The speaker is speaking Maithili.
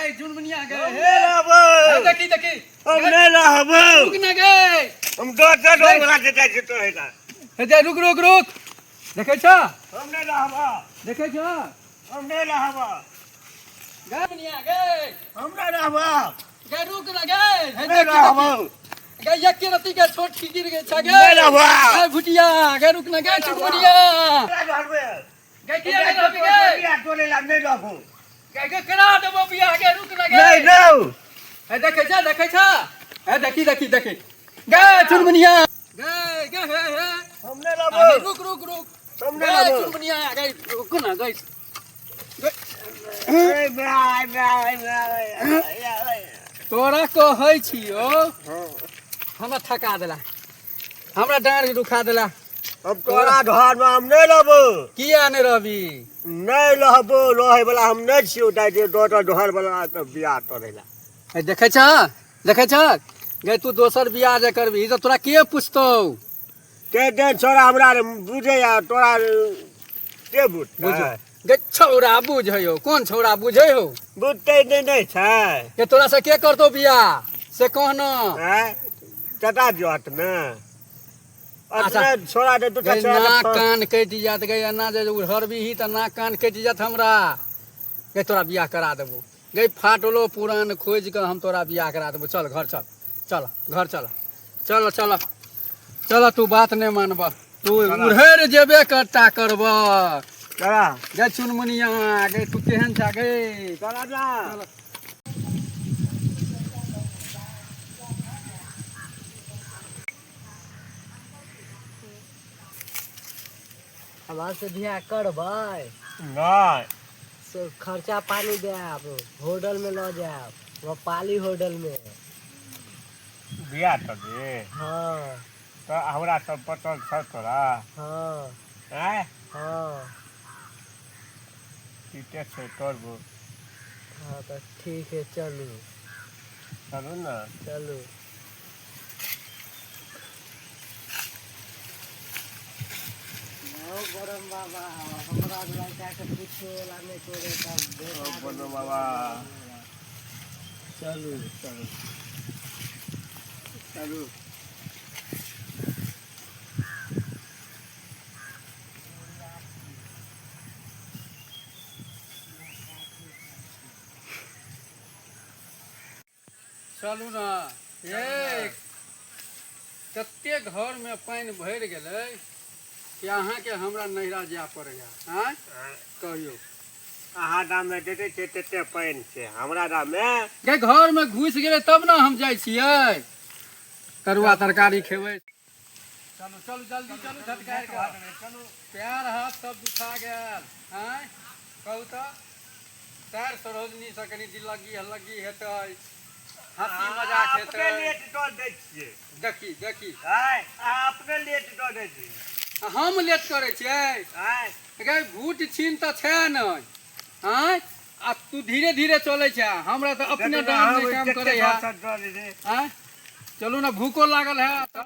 गए चुनमुनिया गए हम हे नहि रहबौ। हे, देखी देखी हम नहि रहबौ। रुक ना गए हम दोसर घर वाला के जाइ छी तोरे लग। हे जे रुक रुक रुक देखै छ हम नहि रहबौ। देखै छ हम नहि रहबौ। गए मुनिया गए हम नहि रहबौ। गए रुक ना गए हे नहि देखी रहबौ। देखी गए यक्के रति के छोट की गिर गए छ गए नहि रहबौ। गए भुटिया गए रुक ना गए चुनमुनिया नहि रहबै। गए किया नहि रहबी गए बियाह तोरे लग नहि रहबौ। गए गए करा देबो बियाह गए रुक ना गए नहि रहू। हे देखै छ देखै छ हे देखी देखी देखी गए चुनमुनिया गए गए हे हे हम नहि रहबौ। रुक रुक रुक हम नहि गए रहबौ। चुनमुनिया गए रुक ना गए ए, भाय, भाय, भाय, भाय। तोरा कहै छियौ हँ। हमरा थका देला हमरा डाँढ़ दुखा देला हम तोरा घरमे हम नहि रहबौ। किया नहि रहबी? नहि रहबौ, रहै वाला हम नहि छियौ। दाइ जे दोसर घर वाला तऽ बियाह करै ला। ए, देखै छ देखै छ गै तू दोसर बियाह जे करबी तऽ तोरा के पुछतौ? ते दे छोरा हमरा रे बुझैया तोरा के बुझतै? बुझ गै छौड़ा बुझै हौ कोन छौड़ा बुझै हौ? बुझतै नहि नहि छै। के तोरा से के करतौ बियाह से कह न। आँय टटा जत ने अच्छा। अपने छोड़ा दे दूटा गै छोड़ा नाक दे कान कटि जायत गै एना जे उड़हरबीही तऽ नाक कान कटि जायत हमरा। गै तोरा बियाह करा देबो गै फाटलो पुरान खोजि कऽ हम तोरा बियाह करा देबो। चल घर चल चल घर चल चल चल चल तू बात नहि मानबह तू उड़हरि जेबे करता करबह। चला गै चुनमुनिया गै तू केहन छा गै? चला जा। हमरा से बियाह करबै? नहि। से खर्चा पानी देब, होटल में लऽ जायब, वो पाली होटल में। बियाह करबी? हाँ। तऽ हमरा सब पसन्द छौ तोरा? हाँ। आँय? हाँ। ठीके छै करबो। हाँ तऽ ठीक है चलू। चलू ने। चलू। बरम बाबा हमरा लड़का के पूछे वाला नहि तोरे तब ओ बरम बाबा। चलू। चलू चलू। चलू ने ये कते घरमे पानि भरि गेलै कि अहाँके हमरा नैहरा जाय पड़ैया। आँय कहियौ। अहाँ दाममे देखै छियै कते पानि छै हमरा दाममे। गै घरमे घुसि गेलै तब ने हम जाइ छियै तरुआ तरकारी खेबै। चलू चलू जल्दी चलू झटकारि कऽ पैर हाथ सब दुखा गेल। आँय कहू तऽ सर सरोजनीसँ कनि दिल्लगी हल्लगी हेतै हँसी मजाक अपने हेतै। लेट दऽ दै छियै। देखी देखी। आँय अहाँ अपने लेट दऽ दै छियै। हम लेट करै छियै? आँय गै भूट छीन तऽ छै नहि। आँय आ तू धीरे धीरे चलै छै हमरा तऽ अपने डाँड़ नहि काम करैया। आँय चलू ने भूखो लागल है।